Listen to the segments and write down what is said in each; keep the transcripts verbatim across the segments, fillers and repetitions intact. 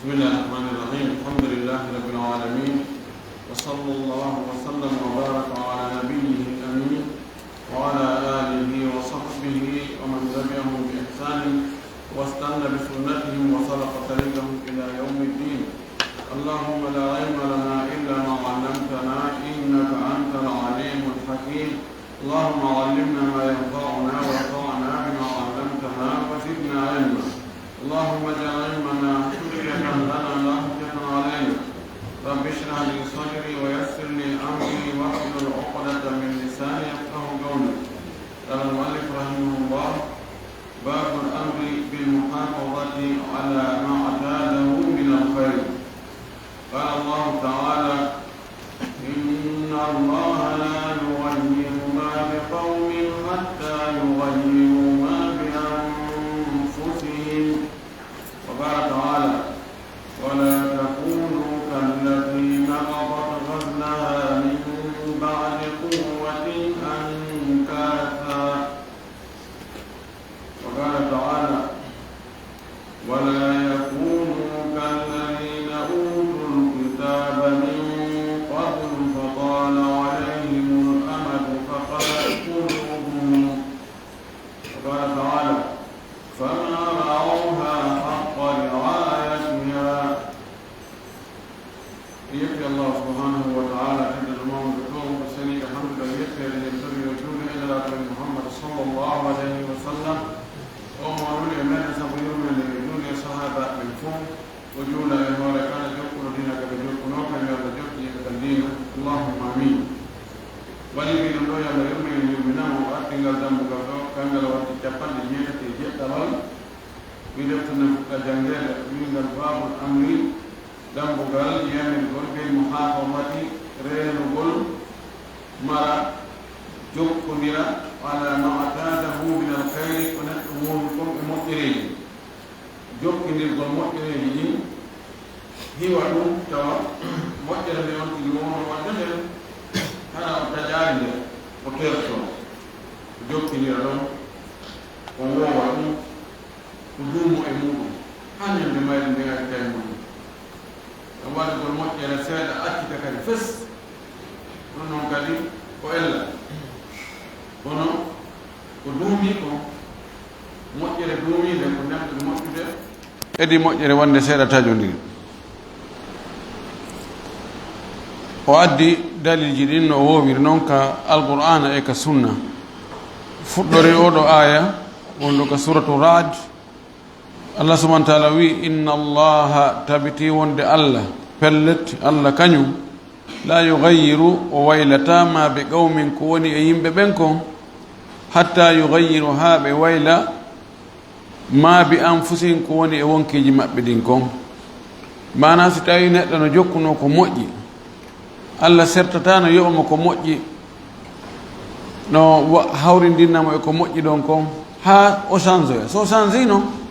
بسم الله الرحمن الرحيم. الحمد لله رب العالمين. وصلى الله وسلم وبارك على نبيه الأمين وعلى آله وصحبه ومن تبعهم بإحسان واستن بسنتهم وسلك طريقهم إلى يوم الدين. اللهم لا علم لنا إلا ما علمتنا إنك أنت العليم الحكيم. اللهم علمنا ما ينفعنا وانفعنا بما علمتنا وزدنا علما. اللهم اجعل علمنا حجة لنا لا حجة علينا. رب اشرح لي صدري ويسر لي أمري واحلل عقدة من لساني يفقهوا قولي. قال المؤلف رحمه الله: باب الأمر بالمحافظة على ما اعتاده من الخير. قال الله تعالى: إن الله لا يغير ما بقوم حتى يغيروا ما بأنفسهم. وقال تعالى: ولا تكونوا كالتي نقضت غزلها من بعد قوة أنكاثا. وقال تعالى: ولا يكونوا كالذين أوتوا الكتاب من قبل فطال عليهم الأمد فقست قلوبهم. وقال تعالى: فما رعوها حق رعايتها. Yetti Allah subhanahu wa ta'ala, tedduɗo mawɗo ɗo, o seni e hamdude, yetteede e tori yo juuɗe e Nelaaɗo men Muhammad sallallahu alayhi wa sallam. O mawɗo e meɗen sabu yurmeende e juuɗe e sahaabaaɓe ɓen fof. O juula e hoore kala jokkuɗo diina ka ɓe jokkunoo, kañum yo Allah jokki e ɓe kan diina. Allahumma amin. Waɗi mbiɗon ɗo, yo Allah yurme en, yurminama, o arti ngal dambugal ɗo, kangal watti capanɗe jeetati e jeɗɗawal. Wi defte nden fuɗɗa janngeede, wiyngal Baabul Amri, dambugal yamirgol, bil muhaafazati, reenugol, mara, jokkondira, ala ma ataadahu min al khayri, ko neɗɗo woni kon e moƴƴereeji. Jokkindirgol moƴƴereeji ɗin, hiwa ɗum, tawa moƴƴere nde on tigi wonno waɗde nden, hara o taƴaali nde, o terto, o jokkindira ɗon, o woowa ɗum, o duumo e muɗum, haa ñande mayre nden ari tawi mo ɗum. Ngam waɗugol moƴƴere seeɗa, accita kadi fes. Ɗum noon kadi ko ella. Kono ko duumi kon, moƴƴere duumiinde ko nemɗude moƴƴude. Kadi moƴƴere wonde seeɗa taƴondiri. O addi dalilji ɗin no o woowiri noon ka Alqur'aana e ka Sunna. Fuɗɗori oɗo aaya wonɗo ka Suuratu Ra'd. Allah subhanahu wa ta'ala wi: Inna Allaha, tabiti wonde Allah, pellet Allah kañum, la yughayyiru, o waylataa, ma bi qawmin, ko woni e yimɓe ɓen kon, hatta yughayyiru, haa ɓe wayla, ma bi anfusihim, ko woni e wonkiiji maɓɓe ɗin kon. Maanaa, si tawii neɗɗo no jokkunoo ko moƴƴi, Allah sertataa no yoɓa mo ko moƴƴi, no wa-, hawrindinna mo e ko moƴƴi ɗon kon, haa o changeoya. So o changeii non,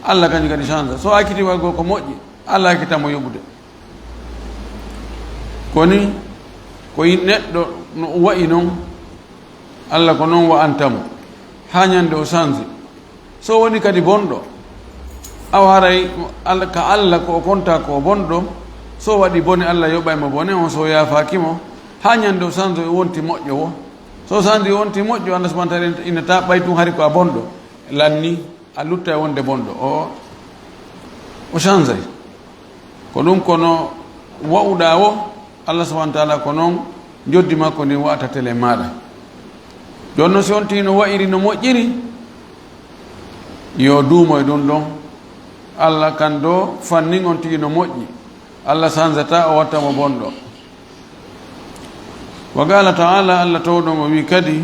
Allah kañum kadi change. So o accitii waɗugol ko moƴƴi, Allah accitan mo yoɓude. Koni, ko yi-, neɗɗo no wa'i non, Allah ko non wa'anta mo, haa ñande o change. So woni kadi bonɗo, awa haray Alla-, ka Alla ko o konta ko o bonɗo, so waɗi bone, Alla yoɓay mo bone on, so yaafaaki mo, haa ñande o sanzo e wonti moƴƴo wo. So sanzo e wonti moƴƴo, Alla subhanahu wa ta'ala innata ɓay tun hari ko a bonɗo, lanni a lutta e wonde bonɗo. O, o sanzay. Ko ɗum, kono wa'uɗaa wo, Allah subhanahu wa ta'ala ko noon njoddi makko ndin wa'ata tele maaɗa. Jooni noon, si on tigi no wa'iri no moƴƴiri, yo duumo e ɗum ɗon. Allah kan do fannin on tigi no moƴƴi. Allah sanzata, o watta mo bonɗo. Wa qala ta'ala, Allah towɗo mo wi kadi,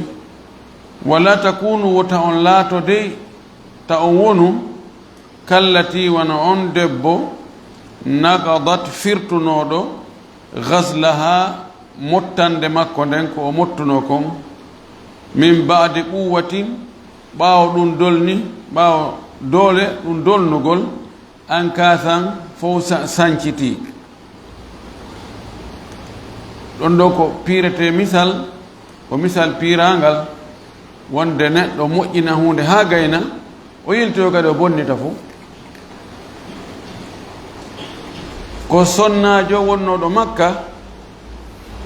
wala takunu, wota on laato dey, ta on wonu, kallati, wano on debbo, naqadat, firtunooɗo, ghazlaha, mottande makko nden, ko o mottunoo kon, min ba'di quwwatin, ɓaawo ɗum dolni, ɓaawo doole ɗum dolnugol, ankaasan, fow sa-, sancitii. Ɗon ɗo ko piiretee misal, ko misal piiraangal, wonde neɗɗo moƴƴina huunde haa gayna, o yiltoyo kadi o bonnita fof. Ko sonnaajo wonnooɗo Makka,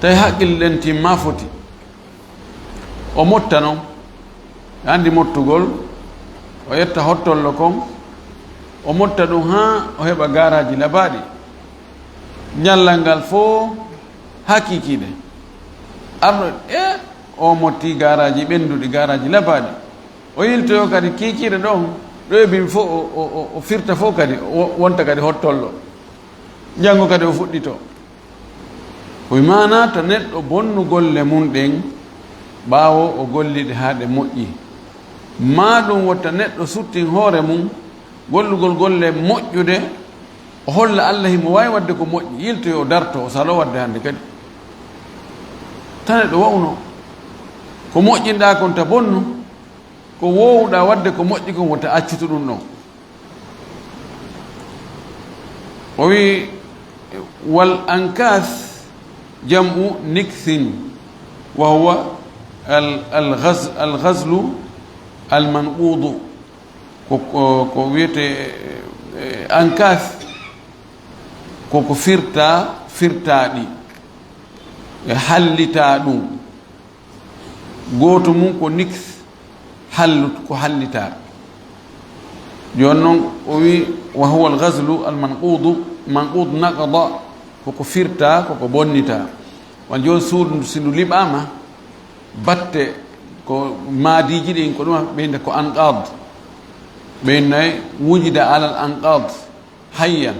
tawi haqqille ɗen timmaa foti. O motta non, andi mottugol, o ƴetta hottollo kon, o motta ɗum haa o heɓa gaaraaji labaaɗi. Ñallal ngal fof haa kiikiiɗe. Arɗo, e o motti gaaraaji ɓennduɗi, gaaraaji labaaɗi. O yiltoyo kadi kiikiiɗe ɗon, ɗo e bim fof o, o, o, o firta fof kadi, o wonta kadi hottollo. Janngo kadi o fuɗɗito. Ko maana ta neɗɗo bonnu golle mum ɗen ɓaawo o golli ɗe haa ɗe moƴƴi. Maa ɗum wota neɗɗo suttin hoore mum gollugol golle moƴƴude, o holla Allah himo waawi waɗde ko moƴƴi, yiltoyo o darto, o saloo waɗde hannde kadi. Tan e ɗo wa'uno. Ko moƴƴinɗaa kon ta bonnu, ko woowuɗaa waɗde ko moƴƴi kon wota accutu ɗum ɗon. O wi, wal ankas jam'u niksin, wa huwa al, al ghaz-, al ghazlu al manqudu. Ko, ko, ko wiyete, eh, ankas, ko ko firta, firtaaɗi, e hallita ɗum. Gooto mum ko niks, hallut, ko hallita. Jooni noon o wi, wa huwa al ghazlu al manqudu, manqud naqada, ko ko firta, ko ko bonnita. Wan jooni suudu ndu, si ndu liɓaama, batte ko maadiiji ɗin, ko ɗum ɓeyda ko anqad. Ɓeyda wujida alal anqad. Hayya,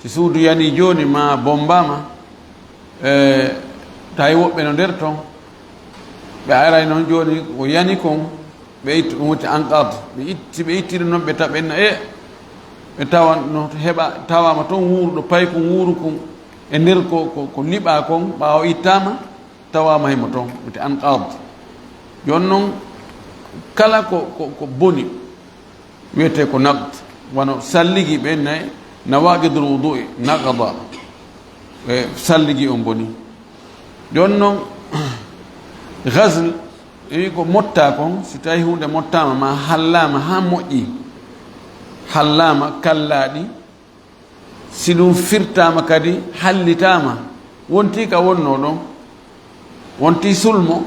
si suudu yani jooni ma bombama, e, tawi woɓɓe no nder ton, ɓe aray noon jooni ko yani kon, ɓe ittu ɗum woni anqad. Ɓe itti, ɓe itti ɗum noon, ɓe taɓenna, e, ɓe tawa no heɓa, tawama toon wuuruɗo paykun wuuru kun e nder ko, ko, ko liɓa kon, ɓaawo ittama, tawama himo toon, wiyete anqad. Jooni noon, kala ko, ko, ko boni, wiyete ko naqd, wano salligi ɓe nayi, nawaqidul wudu'i naqada, e salligi on boni. Jooni noon, ghazl, e wi ko motta kon, si tawi huunde mottama ma hallama ha moƴƴi, hallama kallaaɗi, si ɗum firtama kadi, hallitama, wonti ka wonno ɗon, wonti sulmo,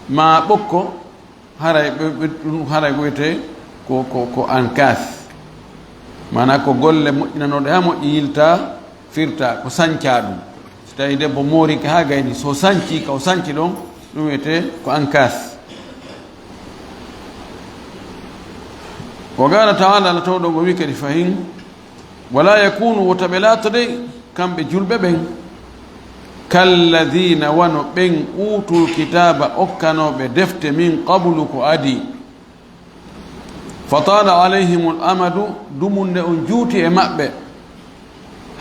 ma ɓokko, haray ɓe, ɓe, ɗum haray ko wiyete ko, ko, ko ankas. Maana ko golle moƴƴinanoɗe ha moƴƴi yilta, firta, ko sanca ɗum. Si tawi debbo moori ka ha gayni, so sanci ka o sanci ɗon, ɗum wiyete ko ankas. Wa qala ta'ala, Allah tawɗo ngo wi kadi fahin, wala yakunu, wota ɓe laato de, kamɓe julɓe ɓen, kalladina, wano ɓen, utul kitaba, okkanooɓe defte, min qablu, ko adi, fa tala alayhimul amadu, dumunde on juuti e maɓɓe,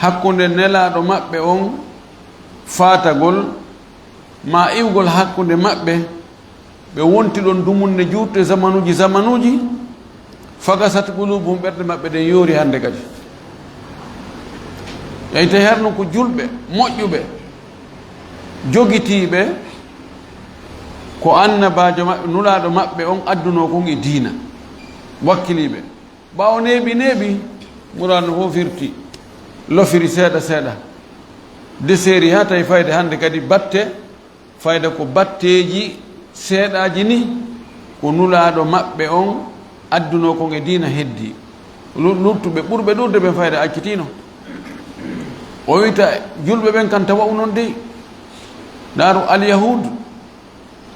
hakkunde nelaaɗo maɓɓe on faatagol, ma iwgol hakkunde maɓɓe, ɓe wonti ɗon dumunde juutte zamanuuji, zamanuuji, fagasat qulubuhum, ɓerɗe maɓɓe ɗen yoori hannde kadi. Yayte herno ko julɓe, moƴƴuɓe, jogitiiɓe ko annabaajo maɓɓe, nulaaɗo maɓɓe on addunoo kon e diina, wakkiliiɓe. Ɓaawo neeɓi, neeɓi, muraadu fof firti, lofiri seeɗa, seeɗa, deseeri haa tawi fayde hannde kadi batte, fayda ko batteeji seeɗaaji ni, ko nulaaɗo maɓɓe on addunoo kon e diina heddi. Lu-, luttuɓe ɓurɓe ɗuuɗde ɓen fayda accitiino. O wiyta julɓe ɓen kan tawa unon dey. Ndaaru alyahud,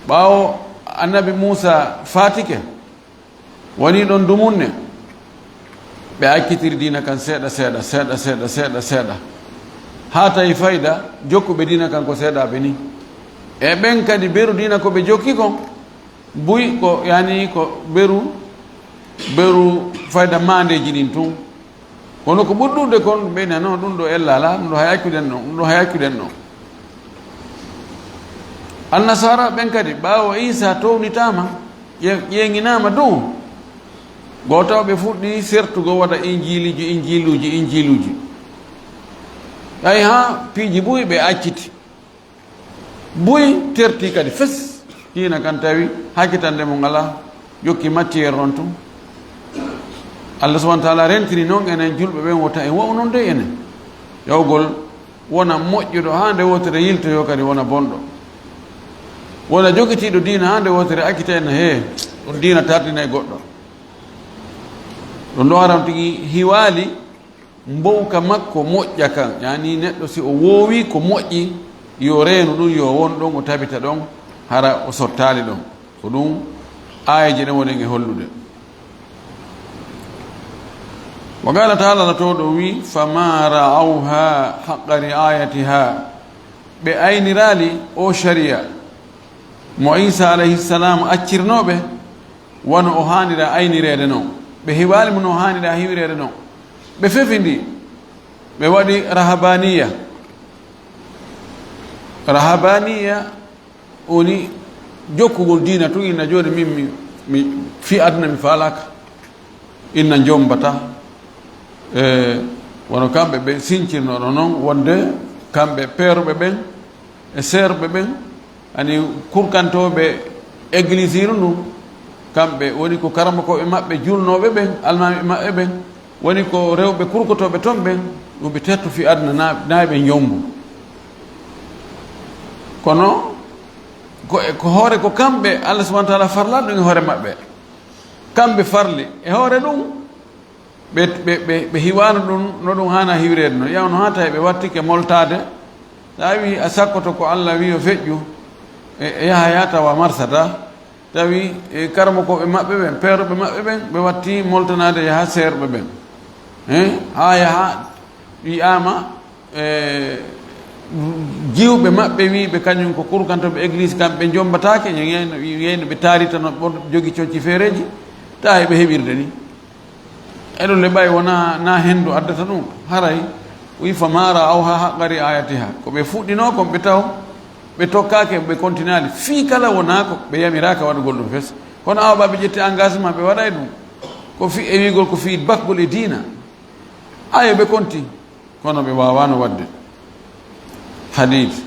ɓaawo annabi Muusa faatike, woni ɗon dumunne, ɓe accitiri diina kan seeɗa, seeɗa, seeɗa, seeɗa, seeɗa, seeɗa. Haa tawi fayda, jokkuɓe diina kan ko seeɗaaɓe ni. E ɓen kadi beru diina ko ɓe jokki kon, buy ko, yani ko beru, beru fayda maandeeji ɗin tun. Kono ko ɓuri ɗuuɗde kon, ɓe nano ɗum ɗo ella alaa, ɗum ɗo hay accuɗen ɗo, ɗum ɗo hay accuɗen ɗo. Annasara ɓen kadi, ɓaawo Iisa townitaama, ƴe-, ƴeeŋinaama dow, go taw ɓe fuɗɗi sertugo waɗa injiiliji, injiiluuji, injiiluuji. Ɓay haa piiji buy ɓe acciti. Buy terti kadi fes. Diina kan tawi hakkitande mo ngala, jokki matière on tun. Allah subhanahu wa ta'ala rentini noon enen julɓe ɓen wota en wa'u noon de enen. Yawgol wona moƴƴuɗo haa nde wootere yiltoyoo kadi wona bonɗo. Wona jogitiiɗo diina haa nde wootere accita en hee, ɗum diina tardinay goɗɗo. Ɗum ɗo haram tigi hiwaali mbowka makko moƴƴa kan. Yani neɗɗo si o woowi ko moƴƴi, yo reenu ɗum, yo won ɗon, o tabita ɗon, hara o sottaali ɗon. Ko ɗum aayeeje ɗen woni e hollude. Wa qala taala, no to ɗum wi, "Fama ra'awha haqqa ri'ayatiha." Ɓe ayniraali o shari'a mo Isa alayhi salam accirnooɓe wano o haanira aynireede non. Ɓe hiwaali mo no haanira hiwireede non. Ɓe fefindi, ɓe waɗi rahabaniya. Rahabaniya woni jokkugol diina tun, inna jooni min mi, mi fii aduna mi faalaaka, inna njombata. E, wano kamɓe ɓe sincirnoɗo non wonde kamɓe peeruɓe ɓen e seeruɓe ɓen, ani kurkantooɓe églisiru ndun, kamɓe woni ko karamokooɓe maɓɓe julnooɓe ɓen, almaami maɓɓe ɓen, woni ko rewɓe kurkotooɓe ton ɓen, yo ɓe tertu fii aduna, na, na ɓe njombu. Kono ko, ko hoore ko kamɓe Allah subhanahu wa taala farla ɗum e hoore maɓɓe. Kamɓe farli e hoore ɗum, ɓe, ɓe, ɓe, ɓe hiwaano ɗum no ɗum haana hiwireede no. Yawno haa tawi ɓe wattike moltaade, tawi a sakkoto ko Allah wi yo feƴƴu, e, e Yahaya tawa marsata, tawi, e, karamokooɓe maɓɓe ɓen, peeruɓe maɓɓe ɓen, ɓe watti moltanaade yaha seerɓe ɓen. He? Haa yaha wi'aama, e, jiwɓe maɓɓe wiiɓe kañum ko kurkantooɓe église, kamɓe njombataake, yeyno, yeyno ɓe taaritano ɓon jogi conci feereeji, tawi ɓe heɓirde ni. E ɗum le ɓay wona na henndu addata ɗum, haray o wi, "Fama ra'awha haqqa ri'ayatiha." Ko ɓe fuɗɗinoo kon ɓe taw, ɓe tokkaake, ɓe kontinaali. Fii kala wona ko ɓe yamiraaka waɗugol ɗum fes. Kono awa ɓe ƴetti engagement, ɓe waɗay ɗum. Ko fii e wiigol, ko fii bakgol e diina. Ayo ɓe konti, kono ɓe waawaano waɗde. Hadith.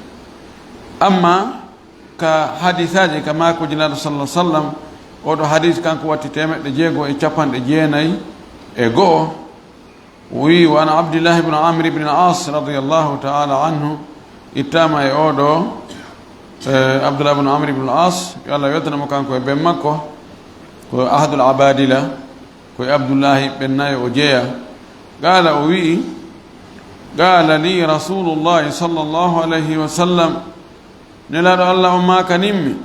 Amma ka hadisaaji, ka maakuuji Naaɗo sallallahu alaihi wasallam, oɗo hadis kanko watti teemeɗɗe jeego e capanɗe jeenayi e go'o. O wi, "Wa an Abdillahi ibn Amr ibn al-As radiyallahu ta'ala anhu," ittama e oɗo, eh, Abdullah ibn Amr ibn al-As, yo Allah weltana mo kanko e ben makko, ko ahadul abadila, ko e Abdullahi ɓen nayo o jeeya. Qala, o wi, "Qala li Rasulullahi sallallahu alayhi wa sallam," Nelaaɗo Allah on maakanimmi,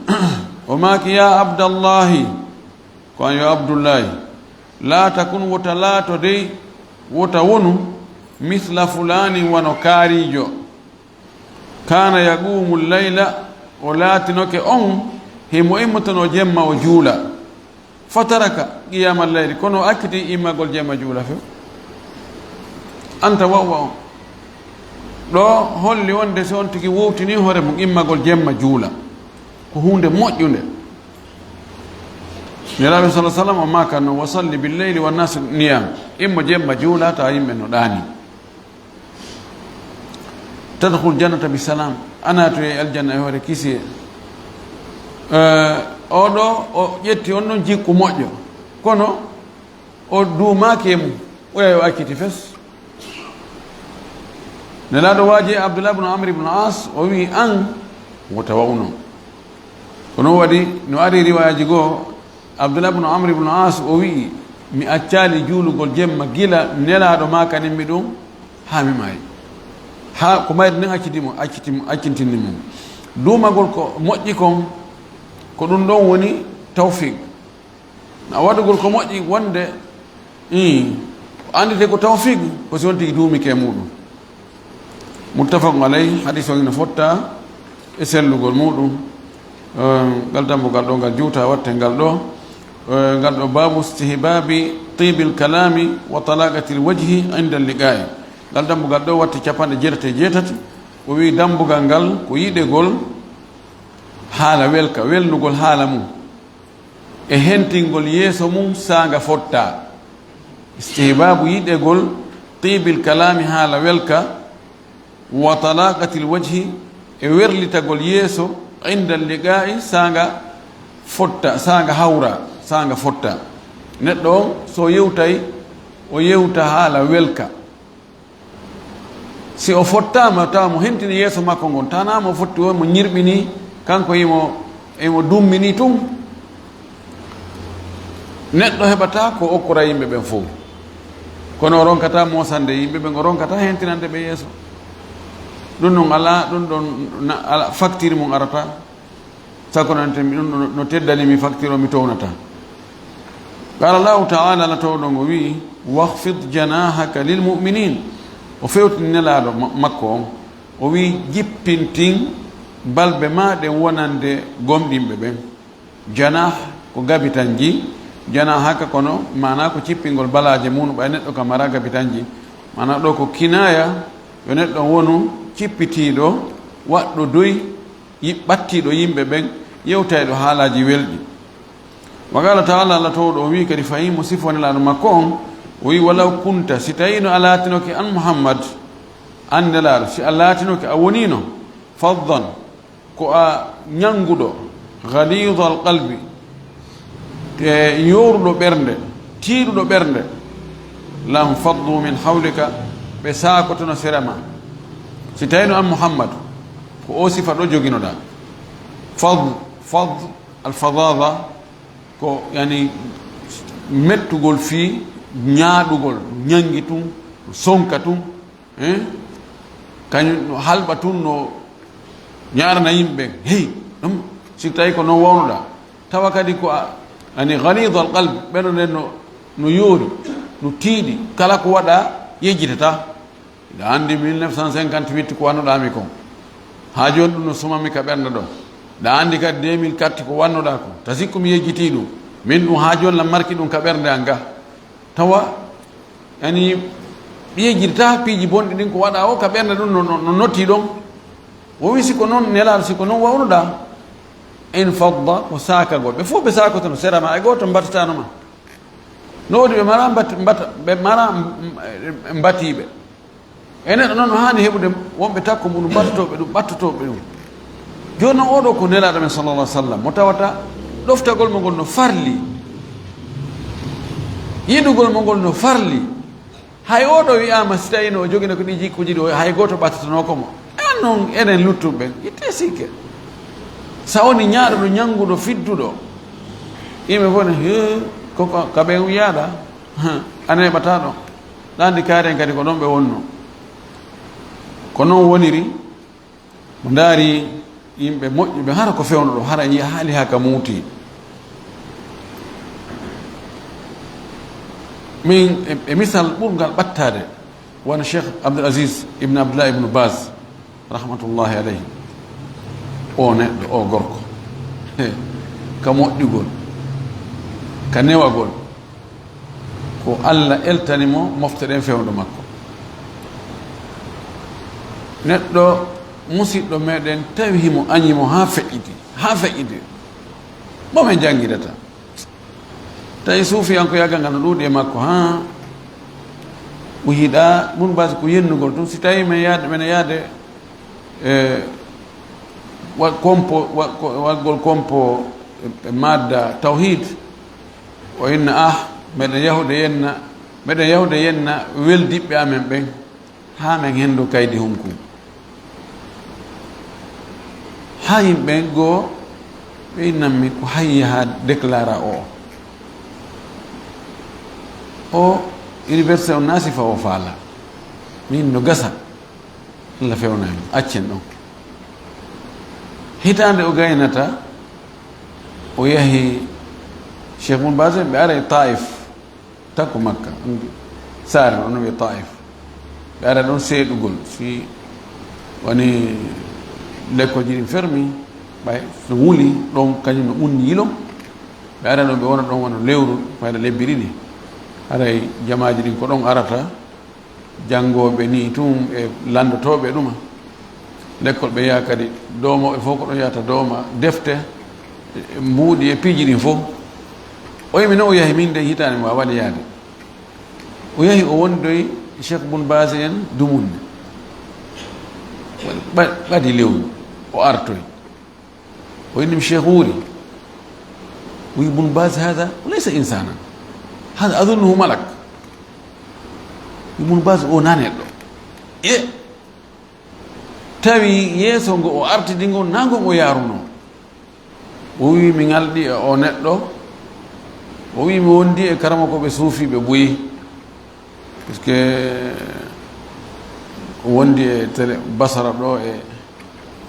o maaki, "Ya Abdallahi," ko an yo Abdullahi, "la takun, wota laato dey, wota wonu, misla fulaanin, wano kaariijo. Kaana yaquumu layla," o laatinoke on, himo immotono jemma o juula. "Fataraka qiyaamal layli," kono o acciti immagol jemma juula few. Anta wa'wa on. Ɗo holli wonde si on tigi wowtini hoore mum immagol jemma juula, ko huunde moƴƴunde. Nelaaɗo sallallahu alaihi wasallam o maakan non, "Wa salli bil layli wan nasu niyam." Immo jemma juula, tawa yimɓe no ɗaani. "Tadkhul jannata bi salam." A naatoyay aljanna e hoore kisiyee. Eh, oɗo o ƴetti on non jikku moƴƴo. Kono o duumaaki e mum. Oya yo acciti fes. Nelaaɗo waaji Abdullah ibn Amr ibn As, o wi, "An, wota wa'u non." Ko non waɗi, no ari riwaayaji goo, Abdullah ibn Amr ibn As o wi'i, "Mi accaali juulugol jemma gila Nelaaɗo maakanimmi ɗum haa mi maayi." Haa ko mayri nden acciti mo, acciti mo, accintinni mo. Duumagol ko moƴƴi kon, ko ɗum ɗon woni tawfiq. Na waɗugol ko moƴƴi wonde, ii, ko anndete ko tawfiq, ko si on tigi duumike e muɗum. Muttafaqun alayh, hadis on ina fotta e sellugol muɗum. Eh, ngal dambugal ɗo, ngal juuta, watte ngal ɗo. Eh, ngal ɗo, babu istihbabi tibil kalami wa talaqatil wajhi inda liqa'i. Ngal dambugal ɗo watti capanɗe jeetati e jeetati. O wi dambugal ngal ko yiɗegol haala welka, welnugol haala mum. E hentingol yeeso mum saanga fotta. Istihbaabu yiɗegol tiibil kalaami haala welka, wa talaqatil wajhi, e werlitagol yeeso, inda liqaa'i saanga fotta, saanga hawra, saanga fotta. Neɗɗo on so yewtay, o yewta haala welka. Si o fottaama, tawa mo hentini yeeso makko ngon, tanaama o fotti, o mo ñirɓini, kanko imo, imo dummini tun. Neɗɗo heɓata ko okkora yimɓe ɓen fow. Kono o ronkata moosande yimɓe ɓen, o ronkata hentinande ɓe yeeso. Ɗum ɗon alaa, ɗum ɗon na-, alaa, facture mum arata. Sakonante mi ɗum no, no teddani mi facture o mi townata. Qala Allahu ta'ala, Alla towɗo ngo wi'i, "Wakhfid janahaka lil mu'minin." O fewtini Nelaaɗo ma-, makko on. O wi'i, "Jippintin balbe ma ɗen wonande gomɗinɓe ɓen." Janah ko gabitanji, janahaka kono maana ko cippingol balaaje mum, ɓay neɗɗo ka mara gabitanji. Maana ɗo ko kinaya, yo neɗɗo wonu cippitiiɗo, waɗɗo duy, yi-, ɓattiiɗo yimɓe ɓen, yewtayɗo haalaaji welɗi. Wa qala ta'ala, Alla towɗo o wi'i kadi, fahin mo sifo Nelaaɗo makko on, o wi'i, "Walaw kunta", si tawino a laatinoke an Muhammad, an Nelaaɗo, si a laatinoke a wonino, faddan, ko a ñannguɗo, ghalidhal qalbi, te yooruɗo ɓernde, tiiɗuɗo ɓernde, lam faddu min hawlika, ɓe saakotono sera ma. Si tawino an Muhammad, ko o sifa ɗo joginoɗaa. Fad, fad, al fadada, ko yani mettugol fii ñaaɗugol, ñanngi tun, sonka tun, eh? Kañum no halɓa tun, no ñaarana yimɓe ɓen. Hey, ɗum, si tawi ko non wawnuɗaa, tawa kadi ko a, ani ghalidhal qalb, ɓeno nden no, no yoori, no tiiɗi, kala ko waɗa yejjitata. Ɗa anndi mille neuf cent cinquante-huit ko wannuɗaa mi kon. Haa jooni ɗum no sumami ka ɓernde ɗo. Ɗa anndi kadi deux mille quatre ko wannuɗaa ko. Ta sikku mi yejjitii ɗum. Min ɗum haa jooni lan marki ɗum ka ɓernde an ga. Tawa, yani, ɓe yejjitata piiji bonɗi ɗin ko waɗa o ka ɓernde ɗum no, no, no notti ɗon. O wi si ko non Nelaaɗo, si ko non wawnuɗaa. In fadda ko saakagol. Ɓe fof ɓe saakotono sera ma, e gooto mbatataano ma. No woodi ɓe mara mbati-, mbata-, ɓe mara m-, m-, mbatiiɓe. E neɗɗo noon no haani heɓude wonɓe takko mum, mbattotooɓe ɗum, ɓattotooɓe ɗum. Jooni noon, oo ɗoo ko Nelaaɗo men, sallallahu alaihi wa sallam, mo tawata ɗoftagol mo ngol no farli, yiɗugol mo ngol no farli. Hay oo ɗoo wiyaama, si tawii no o jogino ko ɗii jikkuuji ɗoo, hay gooto ɓattotonooka mo. Aan noon, enen luttuɓe ɓen, ittee sikke. So a woni ñaaɗuɗo, ñannguɗo, fidduɗo, yimɓe fof ne, "Hee, ko, ko, ka ɓen yiyaaɗaa?" A neeɓataa ɗon. Ɗa anndi kaari en kadi ko ɗon ɓe wonnoo. Ko noon woniri, mo ndaari yimɓe moƴƴuɓe, hara ko fewndo ɗo, hara en yiya haali haa ka muuti. Min e, e misal ɓurngal ɓattaade, wano Cheikh Abdul Aziz ibn Abdullah ibn Baz, rahmatullahi alayhi. O neɗɗo, o gorko, he, ka moƴƴugol, ka newagol, ko Allah eltani mo mofte ɗen fewndo makko. Neɗɗo musiɗɗo meɗen tawi himo añi mo haa feƴƴiti, haa feƴƴiti. Mo men janngidata. Tawi suufiyankoyaagal ngal no ɗuuɗi e makko, haa o yiɗa ɗum basi ko yennugol tun. Si tawi men yaade, men yaade, e, wa-, kompo, wa-, ko, waɗgol kompo e, e madda tawhid, o inna, ah, meɗen yahude yenna, meɗen yahude yenna weldiɓɓe amen ɓen. Haa men henndu kaydi hunku. Haa yimɓe goo, ɓe innanmi ko hay yaha déclara o. O université o naasifa o faala. Min no gasa. Allah fewnani. Accen ɗon. Hitaande o gaynata, o yahi Cheikh Moubaze, ɓe ara e Taif. Takko Makka, anndi saare no, no wiye Taif. Ɓe ara ɗon seeɗugol, si woni lekkolji ɗin fermi, ɓay no wuli ɗon, kañum no ɓunni yilon. Ɓe ara ɗon, ɓe wona ɗon wano lewru, fayda lebbi ɗiɗi. Haray jamaaji ɗin ko ɗon arata, janngooɓe ni tun e lanndotooɓe ɗuma. Lekkol ɓe yaha kadi, doomooɓe fof ko ɗon yahata dooma defte, mbuuɗi e piiji ɗin fof. O yimi noon o yahi min nde hitaande mi waawaali yaade. O yahi o wondoyi Cheikh Bun Baz en dumunne. Ɓa-, ɓadi lewru o artoyi. O inni mi Cheikh wuuri. Wi Bun Baz hada laysa insana. Hada adunnuhu malak. Wi Bun Baz o na neɗɗo. E tawi yeeso ngo o artidi ngo, naa ngon o yaarunoo. O wii, "Mi ŋalɗi e oo neɗɗo." O wii, "Mi wondi e karamokooɓe suufiiɓe buy." Puisque o wondi e télé Basara ɗo e,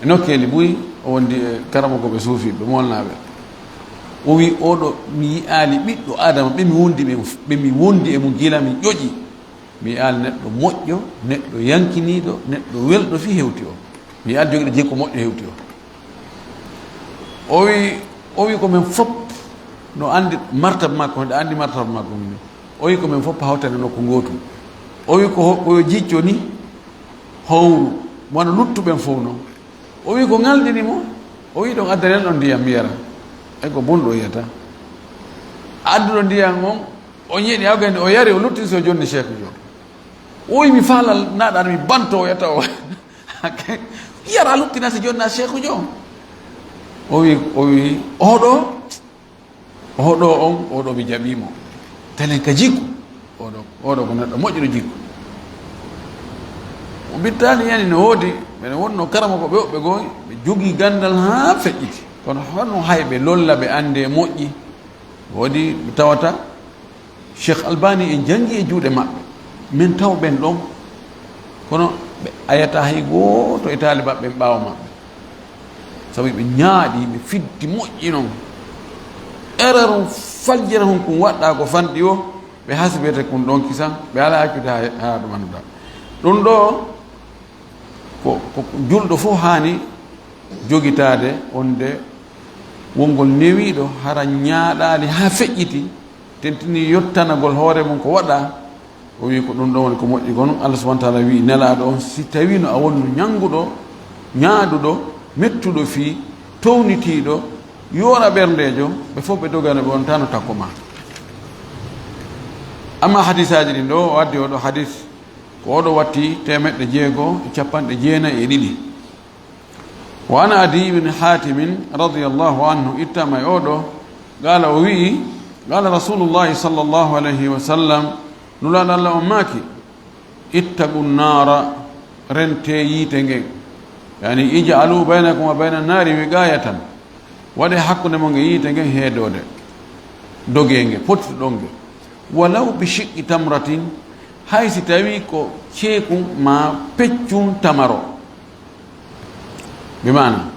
e nokkeeli buy, o wondi e karamokooɓe suufiiɓe moolnaaɓe. O wii, "Oɗo, mi yi'aali ɓiɗɗo Aadama ɓe mi wondi, ɓe, ɓe mi wondi e mum gila mi ƴoƴi. Mi yi'aali neɗɗo moƴƴo, neɗɗo yankiniiɗo, neɗɗo welɗo fii hewti o. Mi yi'aali jogiiɗo jikku moƴƴo hewti o." O wi, o wi ko men fop no anndi martaba makko, hiɗa anndi martaba makko. O wi ko men fop hawtani nokku ngootu. O wi ko, ko yo jicco ni howru, wano luttuɓen fof noon. O wi ko ŋalɗini mo, o wi ɗon addanel ɗon ndiyam mi yara. E ko bunɗo yiyata. Adduɗo ndiyam on, o ñeeɗi awgande, o yari, o luttini so jonni Seeku Joom. O wi mi faalal naɗa mi banto o yetta o. Yara luttina si jonna Seeku Joom. O wi, o wi, "Oɗo, oɗo on, oɗo mi jaɓi mo. Telen ka jikku. Oɗo, oɗo ko neɗɗo moƴƴuɗo jikku." O mbittaani yani no woodi, mbeɗa wonno karamokooɓe woɓɓe goo, ɓe jogii ganndal haa feƴƴiti. Kono hono hay ɓe lolla ɓe annde moƴƴi. Woodi ɓe tawata Cheikh Albani en janngi e juuɗe maɓɓe. Min taw ɓen ɗon. Kono ɓe ayata hay gooto e taalibaɓe ɓen ɓaawo maɓɓe. Sabu ɓe ñaaɗi, ɓe fiddi moƴƴi non. Erreur on faljere hon kun waɗɗa ko fanɗi o, ɓe hasibete kun ɗon kisan, ɓe alaa accude haa, haa ɗum annduɗaa. Ɗum ɗo ko, ko julɗo fof haani jogitaade, wonde wongol newiiɗo hara ñaaɗaali haa feƴƴiti, tentini yottanagol hoore mum ko waɗa. O wi ko ɗum ɗon woni ko moƴƴi kon. Allah subhanahu wa taala wi nelaaɗo on, si tawino a wonno ñannguɗo, ñaaɗuɗo, mettuɗo fii, townitiiɗo, yoora ɓerndeejo, ɓe fof ɓe dogano ɓe on tano takko ma. Amma hadisaaji ɗin ɗo, o addi oɗo hadis, ko oɗo watti teemeɗɗe jeego e capanɗe jeenayi e ɗiɗi. Wa an Adi ibn Hatimin radiyallahu anhu, ittama e oɗo, qala, o wi'i, qala Rasulullahi sallallahu alayhi wa sallam, Nulaaɗo Allah on maaki, "Ittaqu nnaara, rente yiite ngen." Yani, "Ij'alu baynakum wa bayna nnaari wiqaayatan." Waɗe hakkunde mon e yiite ngen heedoode. Dogee nge, potitoɗon nge. "Walaw bi shiqqi tamratin," hay si tawii ko ceekun maa peccun tamaro. Bi maana,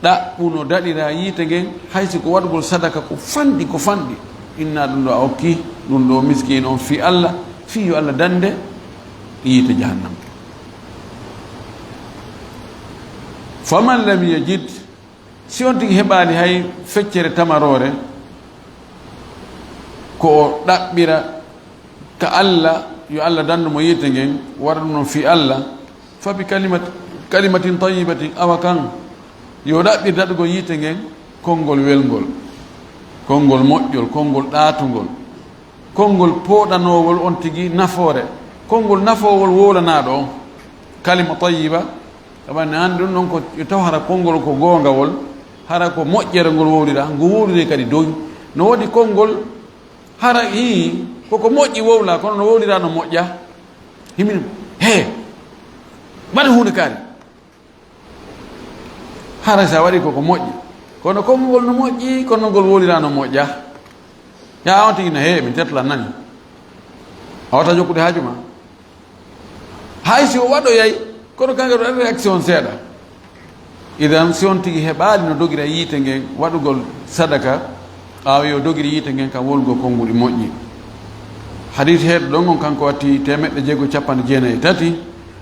ɗaɓɓu no daɗira yiite ngen, hay si ko waɗugol sadaka ko fanɗi, ko fanɗi. Inna ɗum ɗo a okki, ɗum ɗo miskiino on fii Allah, fii yo Allah dande yiite jahannama. Faman lam yajid, si on tigi heɓaali hay feccere tamaroore, ko o ɗaɓɓira ka Allah, yo Allah dandu mo yiite ngen, waɗa ɗum noon fii Allah, fa bi kalimat-, kalimatin tayyibatin, awa kan, yo ɗaɓɓir daɗugol yiite ngen, konngol welngol, konngol moƴƴol, konngol ɗaatungol, konngol pooɗanoowol on tigi nafoore, konngol nafoowol wowlanaaɗo on. Kalima tayyiba, sabu ne anndi ɗum noon ko taw hara konngol ko goongawol, hara ko moƴƴere ngol wowlira, ngo wowliri kadi doy. No woodi konngol hara ii, koko moƴƴi wowla, kono no wowlira no moƴƴa. Himin, he, mbaɗa huunde kaari. Hara sa waɗi koko moƴƴi, kono konngol no moƴƴi, kono ngol wowlira no moƴƴa. Ya on tigi na, he, min tetla nani. A wata jokkude haaju ma. Hay si o waɗoyay, kono kanko ɗo réaction seeɗa. Idan, si on tigi heɓaali no dogira yiite ngen waɗugol sadaka, ɓaawo yo dogiri yiite ngen ka wowlugol konnguli moƴƴi. Hadis heeɗo ɗon on kanko watti teemeɗɗe jeego capanɗe jeenayi e tati.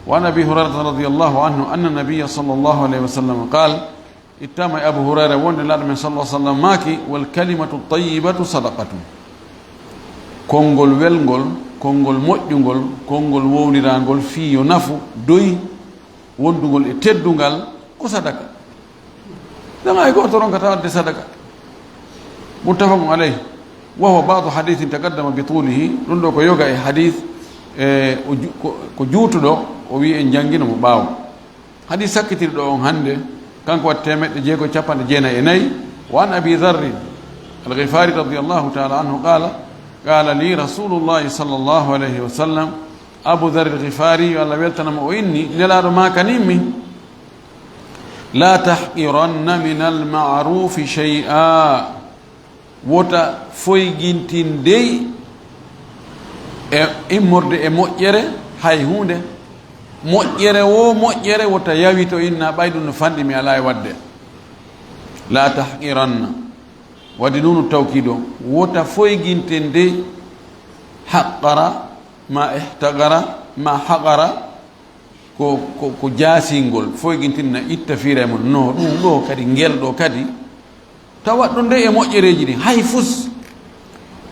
Wa an Abi Hurayrata radiyallahu anhu anna nabiyya sallallahu alayhi wa sallam qaal, ittama e Abu Hurayra wonde Nulaaɗo men sallallahu alaihi wasallam maaki, "Wal kalimatu tayyibatu sadaqatun." Konngol welngol, konngol moƴƴungol, konngol wowlirangol fii yo nafu, doy, wondungol e teddungal, ko sadaka. Dama hay gooto ronkata wadde sadaka. Muttafaqun alayh. Wa huwa ba'du hadithin taqaddama bi tulihi. Ɗum ɗo ko yoga e hadith, e, o ju-, ko, ko juutuɗo, o wi en janngino mo ɓaawo. Hadis sakkitirɗo on hannde, kanko waɗi teemeɗɗe jeego e capanɗe jeenayi e nayi. Wa an Abi Dharrin al-Ghifari radiyallahu ta'ala anhu qala, qala li Rasulullahi sallallahu alayhi wa sallam, Abu Dharr al-Ghifari, yo Allah weltanamo, o inni, Nelaaɗo maakanimmi, La tahqiranna min alma'rufi shay'a. Wota foygintin dey e immorde e moƴƴere hay huunde. Moƴƴere wo moƴƴere wota yawito inna ɓay ɗum no fanɗi mi alaa e waɗde. La tahqiranna. Waɗi ɗum no tawkiido. Wota foygintin dey haqqara ma ihtaqara ma haqara. Ko, ko, ko jaasingol, foygintinna itta fiira e mum. No, ɗum ɗo kadi, ngel ɗo kadi, tawa ɗum nde e moƴƴereeji ɗin, hay fus.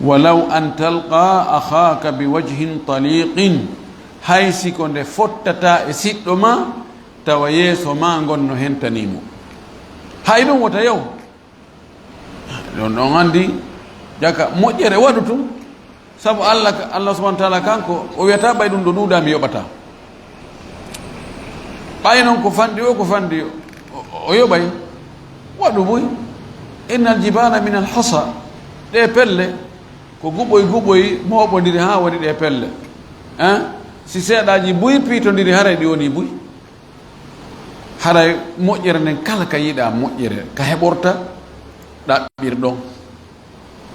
Walaw an talqa akhaka bi wajhin taliqin, hay si ko nde fottata e siɗɗo ma, tawa yeeso ma ngon no hentanii mo. Hay ɗum wota yaw. Ɗon, ɗon anndi jaka moƴƴere waɗu tun. Sabu Allah ka, Allah subhanahu wa ta'ala kanko, o wiyata ɓay ɗum ɗo ɗuuɗa mi yoɓata. Ɓay non ko fanɗi o, ko fanɗi o, o yoɓay. Waɗu buy. Innal jibala min al hasa. Ɗe pelle ko guɓoy guɓoy mooɓondiri haa waɗi ɗe pelle. Hein? Si seeɗaaji buy piitondiri haray ɗi woni buy. Haray moƴƴere nden kala ka yiɗa moƴƴere, ka heɓorta ɗaɓɓir ɗon.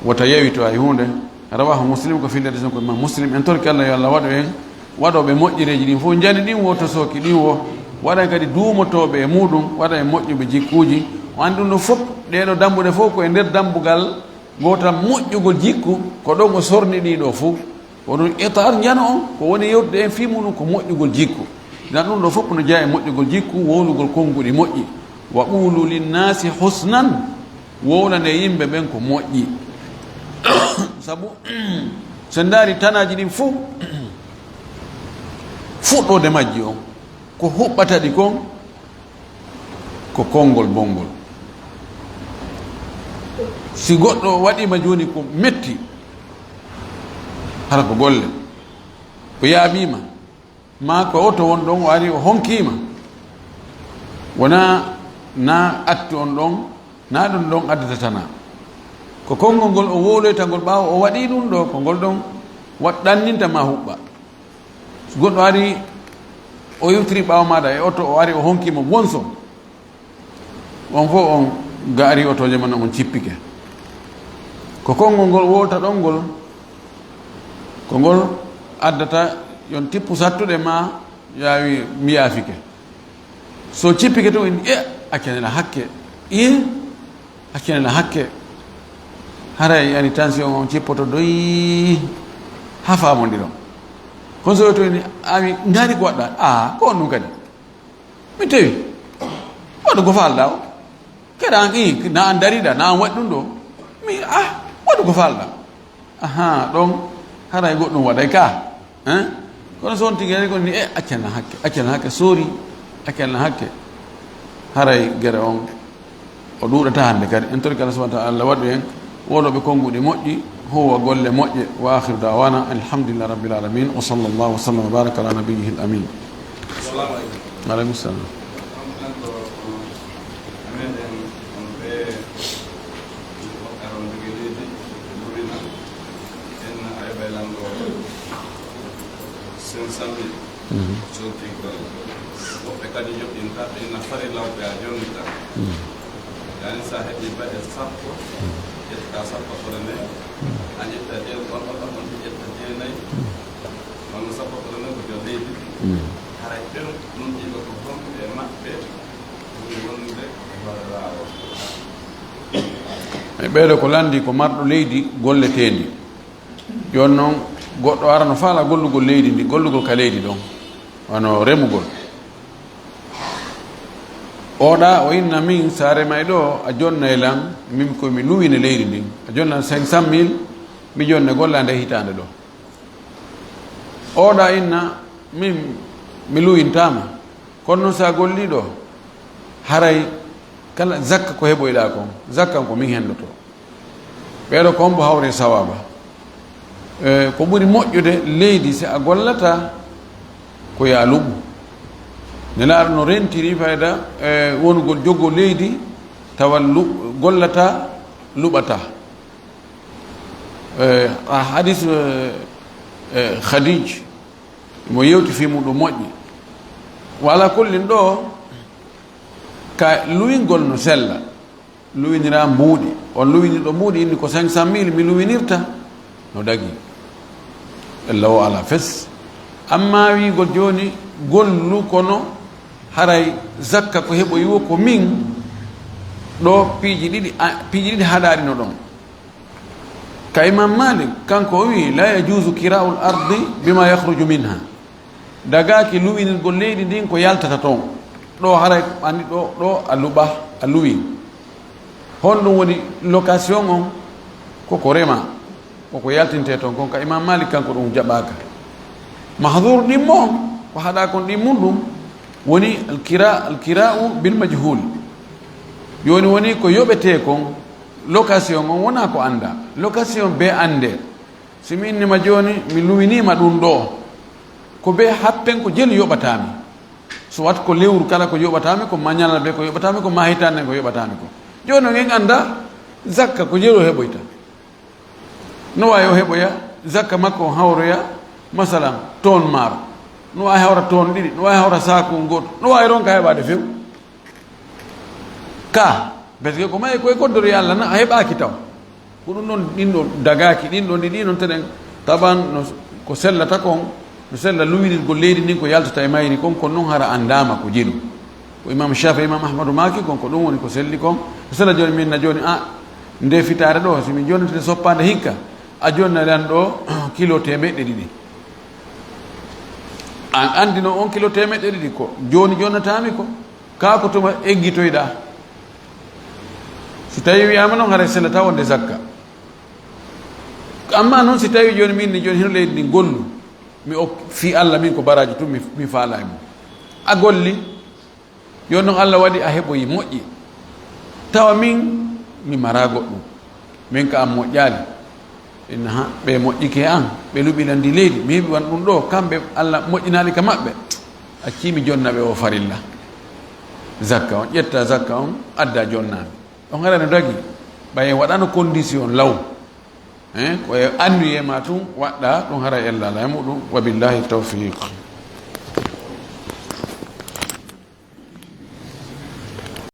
Wota yawito hay huunde. Rawahu Muslim, ko fillere ɗon ko Imam Muslim. En torki Allah yo Allah waɗu en waɗooɓe moƴƴereeji ɗin fof, njani ɗin wo, tosooki ɗin wo, waɗa en kadi duumotooɓe e muuɗum, waɗa en moƴƴuɓe jikkuuji. O anndi ɗum ɗo fof, ɗee ɗo dambuɗe fof ko e nder dambugal gootal moƴƴugol jikku, ko ɗon o sorni ɗii ɗo fof. Oɗon etaar njano on, ko woni yewtude en fii muɗum ko moƴƴugol jikku. Ngan ɗum ɗo fof no jeyaa e moƴƴugol jikku, wowlugol konnguɗi moƴƴi. Wa qulu linnaasi husnan, wowlane yimɓe ɓen ko moƴƴi. Sabu, so en ndaari tanaaji ɗin fof, fuɗɗoode majji on, ko huɓɓata ɗi kon, ko konngol bonngol. Si goɗɗo waɗiima jooni ko metti, hara ko golle, o yaaɓiima, maa ko oto won ɗon, o ari o honkiima, wonaa na atti on ɗon, na ɗum ɗon addata tanaa. Ko konngol ngol o wowloyta ngol ɓaawo o waɗii ɗum ɗo, ko ngol ɗon waɗ-, ɗanninta ma huɓɓa. So goɗɗo ari, o yewtiri ɓaawo maaɗa e oto, o ari, o honki mo bonso. On fof on ga ari otooje mon, on cippike. Ko konngol ngol wowlata ɗon ngol, ko ngol addata yon tippu sattuɗe ma yaawi mi yaafike. So cippike tun en, e, accen ela hakke. E, accen ela hakke. Haray ani tension on cippoto doyi, haa faamondiron. Kono so to en, ami, ngari ko waɗɗa? A, ko on ɗum kadi. Mi tawi. Waɗu ko faalɗa o. Kadi an, i, na an dariɗa, na an waɗi ɗum ɗo. Mi, a, waɗu ko faalɗa. Ahaa, ɗon haray goɗɗum waɗay ka. Hein? Kono so on tigi ari kon ni, e, accana hakke, accana hakke, sori, accana hakke. Haray gere on, o ɗuuɗata hannde kadi. En torki Allah subhanahu wa ta'ala, Allah waɗu en wonooɓe konnguɗi moƴƴi, huwa golle moƴƴe. Wa akhiru da'wana, alhamdulillahi rabbil alamin. Wa sallallahu wa sallam wa baraka ala nabiyyihil amin. Assalamu alaikum. Wa alaikum salam. Meɗen on ɓe woɓɓe aron jogi leydi, ɓe ɓurina. En ay ɓay lanɗo cinq cent mille. Mhm. Soti golle. Woɓɓe kadi joɗɗinta, ɓe ina fari lawɓe a jonnita. Mhm. Yani sa heɓi baɗe sappo, mhm, ƴetta sappo kore nayi, mhm, a ƴetta jeen-, on, on, on, on ƴetta jeenayi. Mhm. Wano sappo kore nayi ko joom leydi. Mhm. Haray ɓen nun ɗiɗo ko honɓe e maɓɓe ɓuri wonde e hoore laawol? E ɓeeɗo ko lanndi ko marɗo leydi golleteendi. Jooni noon, goɗɗo ara no faala gollugol leydi ndi, gollugol ka leydi ɗon, wano remugol. Oɗa o inna min, sa remay ɗo, a jonnay lan, min ko mi luwine leydi ndin. A jonnan cinq cent mille, mi jonne golla nde hitaande ɗo. Oɗa inna, min mi luwintaama. Kono noon, so a gollii ɗo, haray kala zakka ko heɓoyɗaa kon, zakka on ko min hendoto. Ɓeeɗo ko hombo hawre sawaaba. E, ko ɓuri moƴƴude leydi, si a gollata, ko yo a luɓu. Nelaaɗo no rentiri fayda, e, wonugol jogo leydi, tawa lu-, gollata, luɓata. E, a hadis, e, e, Khadij, mo yewti fii muɗum moƴƴi. Wa ala kullin ɗo, Ka luwingol no sella, luwinira mbuuɗi. On luwinirɗo mbuuɗi inni ko cinq cent mille mi luwinirta, no dagi. Ella o ala fes. Amma wiigol jooni, gollu kono haray zakka ko heɓoyi wo ko min, ɗo piiji ɗiɗi, a, piiji ɗiɗi haɗaɗi no ɗon. Ka Imam Malik, kanko o wi'i, "La yajuzu kira'ul ardi bima yakhruju minha." Dagaaki luwinirgol leydi ndin ko yaltata toon. Ɗo haray andi ɗo, ɗo a luɓa, a luwi. Honɗum woni location on? Koko rema, koko yaltinte toon kon. Ka Imam Malik kanko ɗum jaɓaaka. Mahdur ɗin mo, ko haɗa kon ɗin mum ɗum, woni alkira, alkira'u bil majhul. Jooni woni ko yoɓetee kon, location on wona ko anda. Location be ande. Si mi innima jooni, mi luwinima ɗum ɗo. Ko be happen ko jelu yoɓatami. Soit ko lewru kala ko yoɓatami, ko ma ñalal be ko yoɓatami, ko ma hitande ko yoɓatami ko. Jooni on en anda zakka ko jelu heɓoyta. No wawi o heɓoya, zakka makko on hawroya, masalan, ton maaro. No wawi hawra ton ɗiɗi, no wawi hawra saaku on gooto, no wawi ronka heɓade few. Ka, parce que ko mayi koye koddori Allah na a heɓaki taw. Ko ɗum ɗon, ɗin ɗo dagaki, ɗin ɗon ɗi, ɗi noon teɗen taban no ko sellata kon, no sella luwinirgol leydi ndin ko yaltata e mayri kon, kono noon hara andama ko jelu. Ko Imam Shafi, Imam Ahmadu maki kon, ko ɗum woni ko selli kon. Sella jooni min na jooni, a, nde fitare ɗo, si min jonnete soppande hikka, a jonna lan ɗo kilo temeɗɗe ɗiɗi. An andi no on kilo temeɗɗe ɗiɗi ko jooni jonnatami ko, ka ko tuma eggitoyɗa. Si tawi wiyama noon haray sellata wonde zakka. Amma noon si tawi jooni min ni jooni hino leydi ndi gollu, mi ok fi Allah min ko baraji tun mi, mi faala e mum. A golli, yo noon Allah waɗi a heɓoyi moƴƴi. Tawa min mi mara goɗɗum. Min ka am moƴƴaali. Inna ha, ɓe moƴƴike e an, ɓe luɓilandi leydi. Mi heɓi wan ɗum ɗo, kamɓe Allah moƴƴinaali ka maɓɓe. Accii mi jonna ɓe o farilla. Zakka on, ƴetta zakka on, adda jonnami. Ɗon hara no dagi, ɓay en waɗano condition law. Hein, ko e annuye ma tun waɗɗa, ɗum hara ella ala e muɗum. Wa billahi tawfiq.